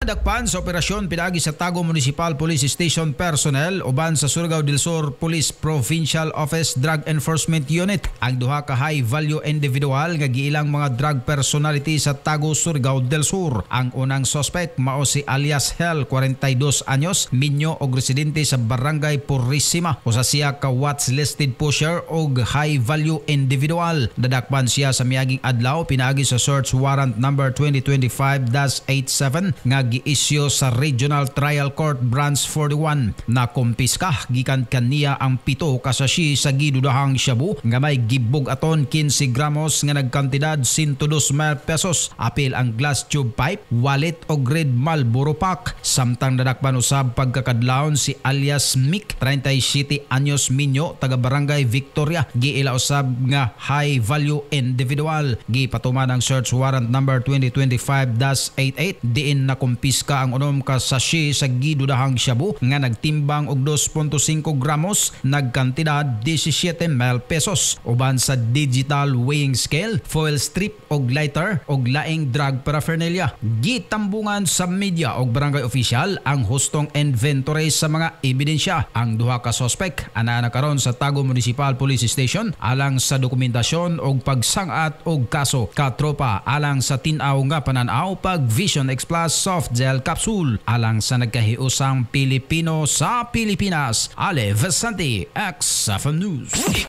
Dakpan sa operasyon pinaagi sa Tago Municipal Police Station personnel uban sa Surigao del Sur Police Provincial Office Drug Enforcement Unit ang duha ka high value individual nga giilang mga drug personality sa Tago, Surigao del Sur. Ang unang suspect mao si alias Hell, 42 anyos, minyo og residente sa Barangay Purisima. Usa siya ka watch listed pusher og high value individual. Nadakpan siya sa miaging adlaw pinaagi sa search warrant number 2025-87 nga giisyu sa Regional Trial Court Branch 41. Nakumpiska gikan kaniya ang 7 ka sachet sa gidudahang shabu nga may gibug-aton 15 gramos nga nagkantidad 102 mil pesos. Apil ang glass tube pipe, wallet og red Marlboro pack. Samtang nadakpan usab pagkakadlawon si alias Mick, 37 anyos, minyo, taga Barangay Victoria. Giila usab nga high value individual. Gipatuman ang search warrant number 2025-88 diin nakumpiska ang 6 ka sachet sa gidudahang shabu nga nagtimbang og 2.5 gramos, nagkantidad 17 mil pesos, uban sa digital weighing scale, foil strip og lighter og laing drug paraphernalia. Gitambungan sa media og barangay official ang hustong inventory sa mga ebidensya. Ang duha ka suspect anaa na karon sa Tago Municipal Police Station alang sa dokumentasyon og pagsangat og kaso. Katropa, alang sa tin-aw nga panan-aw, pag Vision X Plus Soft Gel Capsule, alang sa nagkahiusang Pilipino sa Pilipinas. Ale Vicente, XFM News.